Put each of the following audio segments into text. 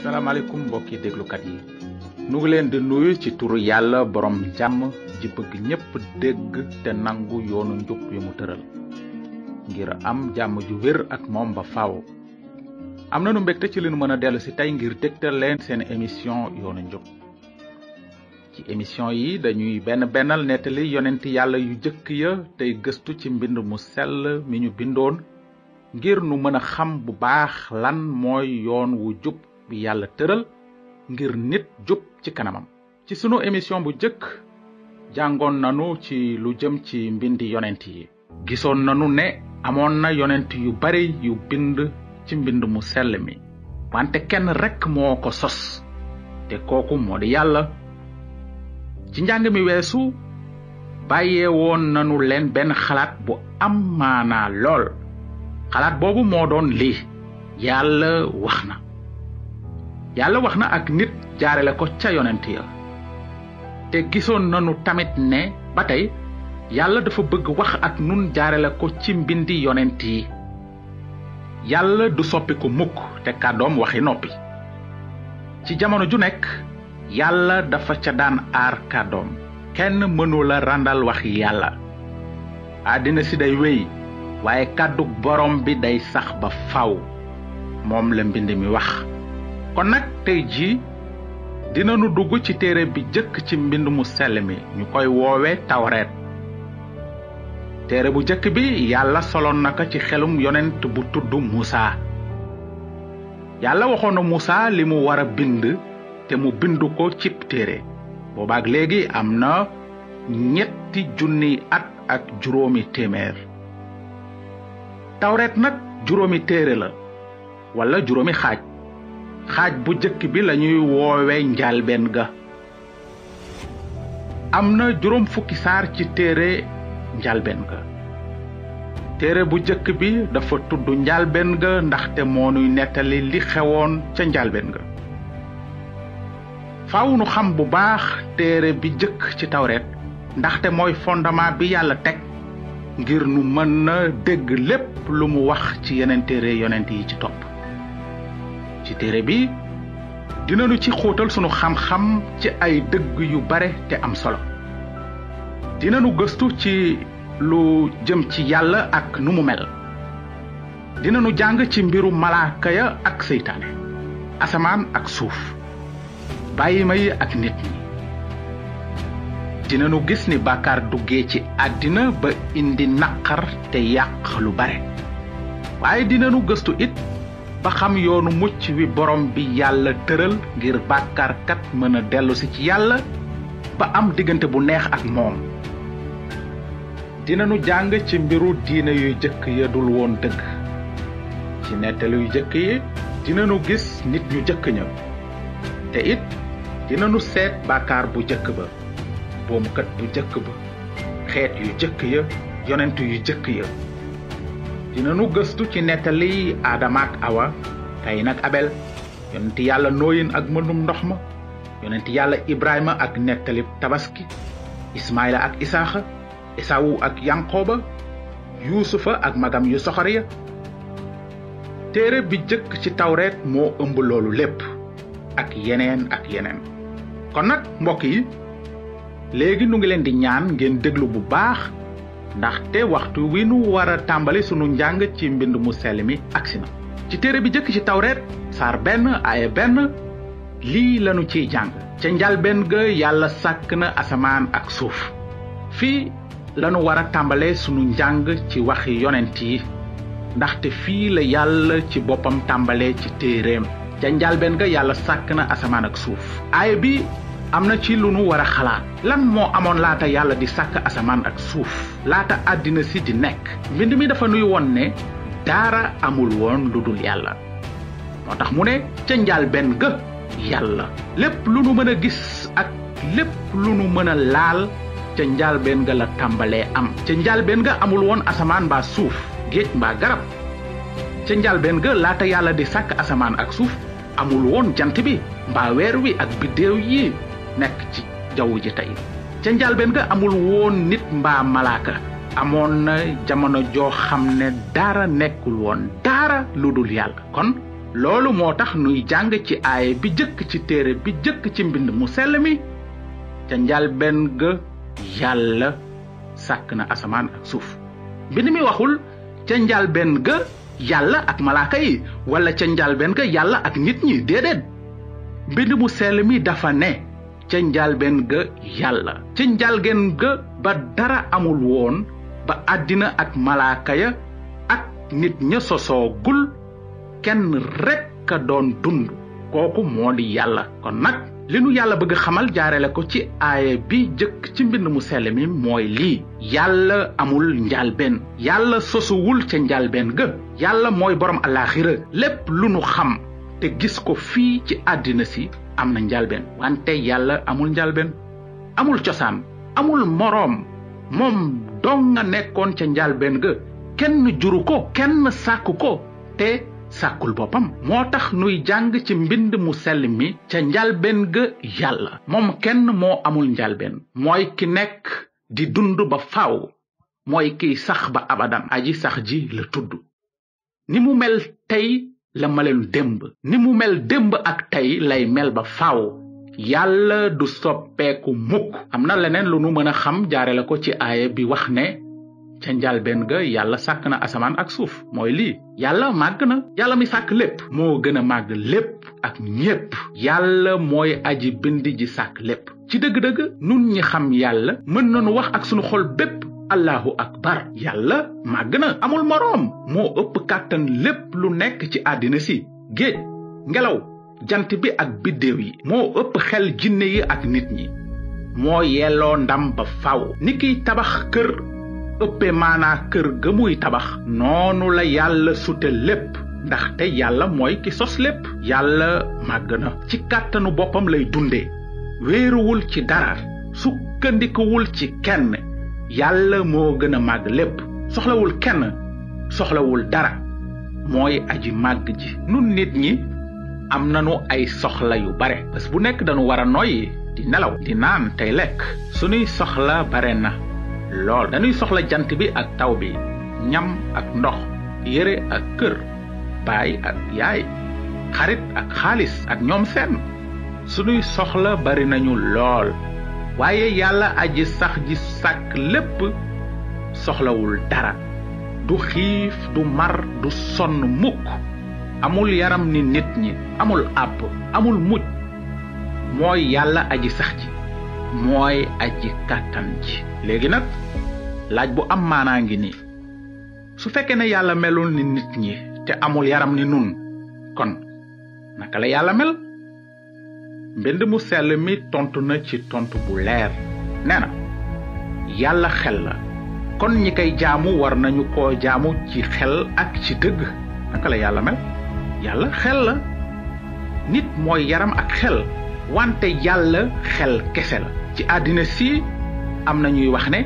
salaamaaleykum mbokki déglukat yi nu ngi leen di nuyu ci turu yàlla borom jàmm ji bëgg ñépp dégg te nangu yoonu njub yu mu tëral ngir am jàmm ju wér ak moom ba faaw. am na nu mbégte ci li nu mën a dellu si tey ngir dégtal leen seen émission yoonu njub. ci émission yi dañuy bennal nettali yonenti yàlla yu jëkk ya tey gëstu ci mbind mu sell mi ñu bindoon ngir nu mën a xam bu baax lan mooy yoon wu jub bi yàlla tëral ngir nit jub ci kanamam. ci sunu émission bu jëkk jàngoon nanu ci lu jëm ci mbindi yonent yi. gisoon nanu ne amoon na yonent yu bari yu bind ci mbind mu sell mi wante kenn rekk moo ko sos te kooku moo di yàlla. ci njàng mi weesu bàyyee woon nanu leen benn xalaat bu am maanaa lool. xalaat boobu moo doon lii: yàlla wax na ak nit jaarale ko ca yonent ya. te gisoon nanu tamit ne ba tey yàlla dafa bëgg wax ak nun jaarale ko ci mbindi yonent yi. yàlla du soppi ko mukk te kàddoom waxi noppi. ci jamono ju nekk yàlla dafa ca daan aar kàddoom. kenn mënula randal waxi yàlla. àddina si day wéy waaye kàddug borom bi day sax ba faw. moom la mbind mi wax. kon nag tey jii dinanu dugg ci téere bi jëkk ci mbind mu sell mi ñu koy woowe tawreet. téere bu jëkk bi yàlla soloon na ko ci xelum yonent bu tudd Musaa. yàlla waxoon na Musaa li mu war a bind te mu bindu ko cib téere. boobaak léegi am na 3,000 at ak 500. tawreet nag 5 téere la wala 5 xaaj. xaaj bu jëkk bi lañuy woowe njaalbeen ga. am na 40 saar ci téere njaalbeen ga. téere bu jëkk bi dafa tudd njaalbeen ga ndaxte moo nuy nettali li xewoon ca njaalbeen ga. faaw nu xam bu baax téere bi jëkk ci tawreet ndaxte mooy fondement bi yàlla teg ngir nu mën na dégg lépp lu mu wax ci yeneen téere yonent yi ci topp. ci téere bi dinanu ci xóotal sunu xam-xam ci ay dëgg yu bare te am solo. dinanu gëstu ci lu jëm ci yàlla ak nu mu mel. dinanu jàng ci mbiru malaaka ya ak seytaane, asamaan ak suuf, bàyyima yi ak nit ñi. dinanu gis ni bàkkaar duggee ci àddina ba indi naqar te yàq lu bare. waaye dinanu gëstu it ba xam yoonu mucc wi borom bi yàlla tëral ngir bàkkaarkat mën a dellusi ci yàlla ba am diggante bu neex ak moom. dinanu jàng ci mbiru diine yu jëkk ya dul woon dëgg. ci nettali yu jëkk yi dinanu gis nit ñu jëkk ña. te it dinanu seet bàkkaar bu jëkk ba, boomkat bu jëkk ba, xeet yu jëkk ya, yonent yu jëkk ya. dinanu gëstu ci nettali Aadama ak Awa, Kayin ak Abel, yonenti yàlla Nooyin ak mënum ndox ma, yonenti yàlla Ibrahima ak nettali tabaski, Ismaayla ak Isaaxa, Esawu ak Yanqooba, Yuusufa ak magam yu soxor ya. téere bi jëkk ci tawreet moo ëmb loolu lépp ak yeneen. kon nag mbokk yi léegi nu ngi leen di ñaan ngeen déglu bu baax ndaxte waxtu wi nu war a tàmbali sunu njàng ci mbind mu sell mi agsi na. ci téere bi jëkk ci tawreet saar 1 aaya 1 lii lanu ciy jàng. ca njàlbéen ga yàlla sàkk na asamaan ak suuf. fii lanu war a tàmbalee sunu njàng ci waxi yonent yi ndaxte fii la yàlla ci boppam tàmbalee ci téereem. ca njàlbéen ga yàlla sàkk na asamaan ak suuf. aaya bi am na ci lu nu war a xalaat. lan moo amoon laata yàlla di sàkk asamaan ak suuf laata àddina si di nekk. mbind mi dafa nuy woon ne dara amul woon lu dul yàlla. moo tax mu ne ca njàlbéen ga yàlla. lépp lu nu mën a gis ak lépp lu nu mën a laal ca njàlbéen ga la tàmbalee am. ca njàlbéen ga amul woon asamaan mbaa suuf, géej mbaa garab. ca njàlbéen ga laata yàlla di sàkk asamaan ak suuf amul woon jant bi mbaa weer wi ak biddéew yi nekk ci jaww ji tey. ca njàlbéen ga amul woon nit mbaa malaaka. amoon na jamono joo xam ne dara nekkul woon dara lu dul yàlla. kon loolu moo tax nuy jàng ci aaye bi jëkk ci téere bi jëkk ci mbind mu sell mi ca njalbeen ga Yàlla sàkk na asamaan ak suuf. mbind mi waxul ca njalbeen ga Yàlla ak malaaka yi wala ca njalbeen ga Yàlla ak nit ñi déedéet. mbind mu sell mi dafa ne ca njalbeen ga Yàlla. ca njalbeen ga ba dara amul woon ba àddina ak malaaka ya ak nit ña sosoogul kenn rekk a doon dund kooku moo di Yàlla. kon nag li nu Yàlla bëgg xamal jaarale ko ci aaye bi jëkk ci mbind mu sell mi mooy lii: Yàlla amul njalbeen. Yàlla sosuwul ca njalbeen ga. Yàlla mooy borom alaxira. lépp lu nu xam te gis ko fii ci àddina si am na njalbeen, wante Yàlla amul njalbeen, amul cosaan, amul moroom. moom dong nga nekkoon ca njalbeen ga. kenn juru ko, kenn sàkku ko te sàkkul boppam. moo tax nuy jàng ci mbind mu sell mi ca njalbeen ga Yàlla. moom kenn moo amul njalbeen, mooy ki nekk di dund ba faaw, mooy kiy sax ba abadan. aji sax ji la tudd. ni mu mel tey la maleelu démb, ni mu mel démb ak tey lay mel ba faaw. Yàlla du soppeeku mukk. am na leneen lu nu mën a xam jaare la ko ci aaye bi wax ne ca njalbeen ga Yàlla sàkk na asamaan ak suuf. mooy lii: Yàlla màgg na. Yàlla mi sàkk lépp moo gën a màgg lépp ak ñépp. Yàlla mooy aji bind ji sàkk lépp. ci dëgg-dëgg nun ñi xam Yàlla mën nañu wax ak sunu xol bépp: Allahu akbar. Yàlla màgg na, amul moroom. moo ëpp kàttan lépp lu nekk ci àddina si. géej, ngelaw, jant bi ak biddéew yi. moo ëpp xel jinne yi ak nit ñi. moo yelloo ndam ba faw. ni kiy tabax kër ëppe maanaa kër ga muy tabax, noonu la Yàlla sute lépp, ndaxte Yàlla mooy ki sos lépp. Yàlla màgg na. ci kàttanu boppam lay dunde, wéeruwul ci dara, sukkandikuwul ci kenn. Yàlla moo gën a màgg lépp, soxlawul kenn, soxlawul dara. mooy aji màgg ji. nun nit ñi am nanu ay soxla yu bare. bés bu nekk dañu war a noyyi, di nelaw, di naan tey lekk. sunuy soxla bare na lool. dañuy soxla jant bi ak taw bi, ñam ak ndox, yére ak kër, baay ak yaay, xarit ak xaalis ak ñoom seen. sunuy soxla bari nañu lool, waaye Yàlla aji sax ji sàkk lépp soxlawul dara. du xiif, du mar, du sonn mukk. amul yaram ni nit ñi, amul àpp, amul mujj. mooy Yàlla aji sax ji, mooy aji kàttan ji. léegi nag laaj bu am maanaa ngi nii: su fekkee ne Yàlla melul ni nit ñi te amul yaram ni nun, kon naka la Yàlla mel? mbind mu sell mi tontu na ci tontu bu leer. nee na Yàlla xel la, kon ñi koy jaamu war nañu koo jaamu ci xel ak ci dëgg. naka la Yàlla mel? Yàlla xel la. nit mooy yaram ak xel, wante Yàlla xel kese la. ci àddina si am na ñuy wax ne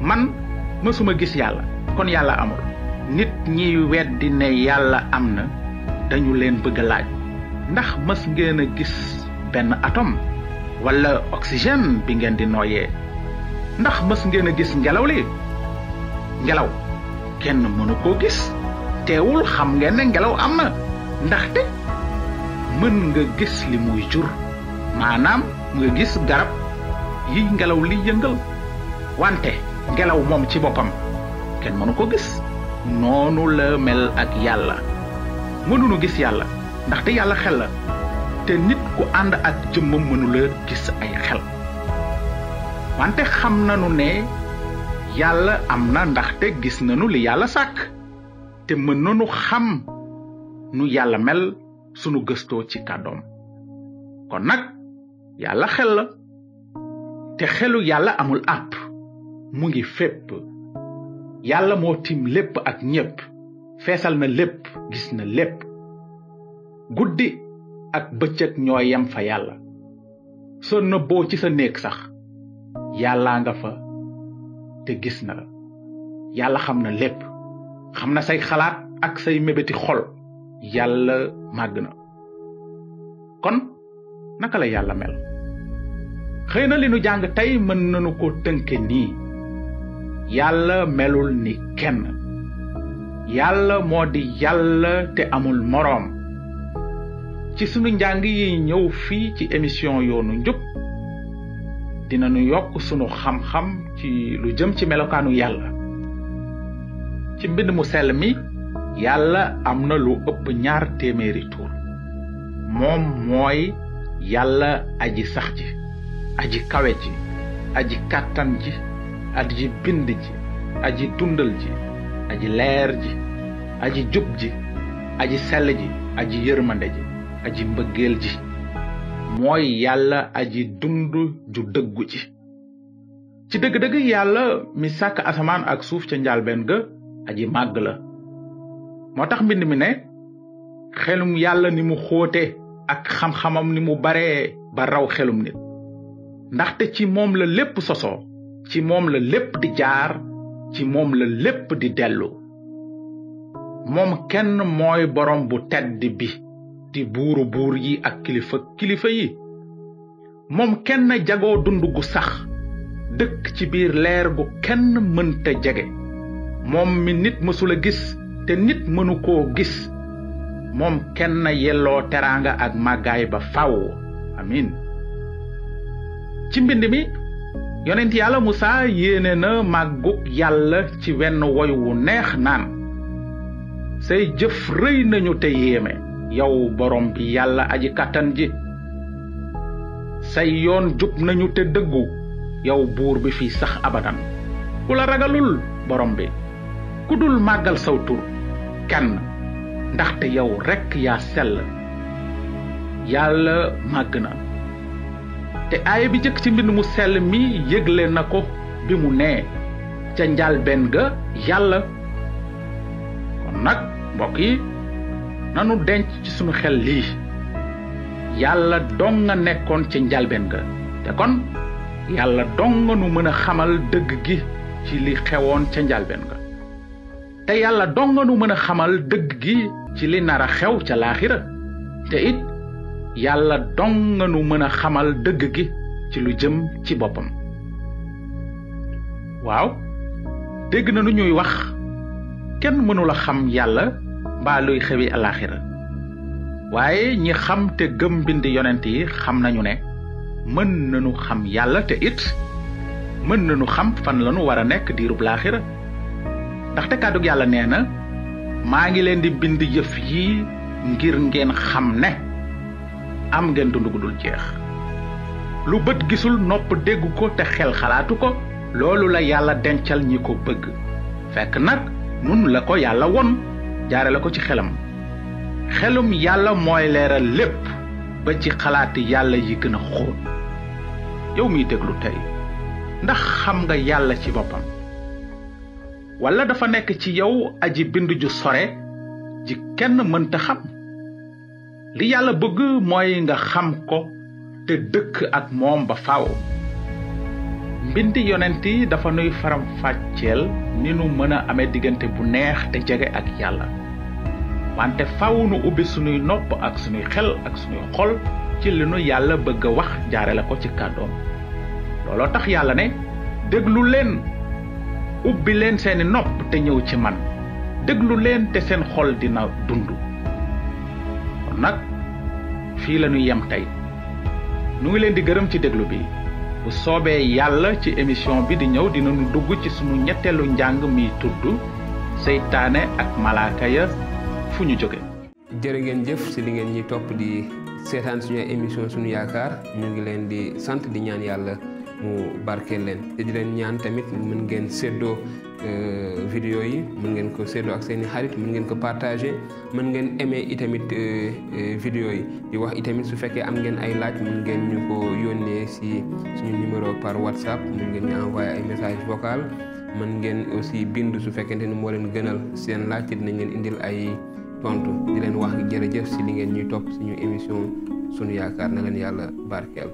man mësuma gis Yàlla, kon Yàlla amul. nit ñi weddi ne Yàlla am na dañu leen bëgg a laaj: ndax mës ngeen a gis benn atome wala oxygène bi ngeen di noyyee? ndax mës ngeen a gis ngelaw li? ngelaw kenn mënu koo gis, teewul xam ngeen ne ngelaw am na, ndaxte mën nga gis li muy jur. maanaam nga gis garab yi ngelaw li yëngal, wante ngelaw moom ci boppam kenn mënu ko gis. noonu la mel ak Yàlla. mënunu gis Yàlla ndaxte Yàlla xel la, te nit ku ànd ak jëmmam mënula gis ay xel. wante xam nanu ne Yàlla am na ndaxte gis nanu li Yàlla sàkk, te mën nanu xam nu Yàlla mel sunu gëstoo ci kàddoom. kon nag Yàlla xel la, te xelu Yàlla amul àpp, mu ngi fépp. Yàlla moo tiim lépp ak ñépp, feesal na lépp, gis na lépp. guddi ak bëccëg ñoo yem fa Yàlla. soo nëbboo ci sa néeg sax Yàlla nga fa te gis na la. Yàlla xam na lépp, xam na say xalaat ak say mébéti xol. Yàlla màgg na. kon naka la Yàlla mel? xëy na li nu jàng tey mën nanu ko tënke nii: Yàlla melul ni kenn. Yàlla moo di Yàlla te amul moroom. ci sunu njàng yi ñëw fii ci émission Yoonu Njub dinañu yokk sunu xam-xam ci lu jëm ci melokaanu Yàlla. ci mbind mu sell mi Yàlla am na lu ëpp 200 tur. moom mooy Yàlla aji sax ji, aji kawe ji, aji kàttan ji, aji bind ji, aji dundal ji, aji leer ji, aji jub ji, aji sell ji, aji yërmande ji, aji mbëggeel ji. mooy Yàlla aji dund ju dëggu ji. ci dëgg-dëgg Yàlla mi sàkk asamaan ak suuf ca njaalbeen ga aji màgg la. moo tax mbind mi ne xelum Yàlla ni mu xóote ak xam-xamam ni mu baree ba raw xelum nit. ndaxte ci moom la lépp sosoo, ci moom la lépp di jaar, ci moom la lépp di dellu. moom kenn mooy borom bu tedd bi di buuru buur yi ak kilifa yi. moom kenn jagoo dund gu sax, dëkk ci biir leer gu kenn mënta jege. moom mi nit mësula gis te nit mënu koo gis. moom kenn yelloo teraanga ak màggaay ba faw. amin. ci mbind mi yonent Yàlla Musaa yéene na màggug Yàlla ci wenn woy wu neex naan: say jëf rëy nañu te yéeme yow borom bi Yàlla aji kàttan ji. say yoon jub nañu te dëggu yow buur bi fi sax abadan. ku la ragalul borom bi, ku dul màggal saw tur kenn, ndaxte yow rekk yaa sell. Yàlla màgg na. te aaya bi jëkk ci mbind mu sell mi yëgle na ko bi mu nee ca njaalbeen ga Yàlla. kon nag mbokk yi nanu denc ci sunu xel lii: Yàlla dong nga nekkoon ca njaalbeen ga, te kon Yàlla dong nga nu mën a xamal dëgg gi ci li xewoon ca njaalbeen ga. te Yàlla dong nga nu mën a xamal dëgg gi ci li nar a xew ca laaxira. te it Yàlla dong nga nu mën a xamal dëgg gi ci lu jëm ci boppam. waaw, dégg na nu ñuy wax kenn mënula xam Yàlla mbaa luy xewi alaaxira. waaye ñi xam te gëm mbind yonent yi xam nañu ne mën nañu xam Yàlla, te it mën nañu xam fan lañu war a nekk diirub laaxira. ndaxte kàddug Yàlla nee na: maa ngi leen di bind yëf yi ngir ngeen xam ne am ngeen dund gu dul jeex. lu bët gisul, nopp dégg ko te xel xalaatu ko, loolu la Yàlla dencal ñi ko bëgg. fekk nag nun la ko Yàlla won jaare la ko ci xelam. xelum Yàlla mooy leeral lépp ba ci xalaati Yàlla yi gën a xóot. yow miy déglu tey, ndax xam nga Yàlla ci boppam? walla dafa nekk ci yow aji bind ju sore ji kenn mënta xam? li Yàlla bëgg mooy nga xam ko te dëkk ak moom ba faaw. mbindi yonent yi dafa nuy faram fàcceel ni nu mën a amee diggante bu neex te jege ak Yàlla. wante faaw nu ubbi sunuy nopp ak sunuy xel ak sunuy xol ci li nu Yàlla bëgg a wax jaare la ko ci kàddoom. looloo tax Yàlla ne: déglu leen, ubbi leen seeni nopp te ñëw ci man, déglu leen te seen xol dina dund. kon nag fii la ñu yem tey. nu ngi leen di gërëm ci déglu bi. bu soobee Yàlla ci émission bi di ñëw dinañu dugg ci sunu ñetteelu njàng mi tudd seytaane ak malaaka ya fu ñu jóge. jërë ngeen jëf si li ngeen ñi topp di seetaan suñu émission Sunu Yaakaar. ñu ngi leen di sant di ñaan Yàlla mu barkeel leen te di leen ñaan tamit mën ngeen séddoo vidéo yi, mën ngeen ko séddoo ak seeni xarit, mën ngeen ko partager, mën ngeen aimer itamit vidéo yi. di wax itamit su fekkee am ngeen ay laaj mën ngeen ñu ko yónnee si suñu numéro par WhatsApp, mën ngeen ñu envoyer ay message vocal, mën ngeen aussi bind su fekkente ni moo leen gënal seen laaj te dinañ leen indil ay tontu. di leen wax jërëjëf si li ngeen ñuy topp suñu émission Sunu Yaakaar. na leen Yàlla barkeel.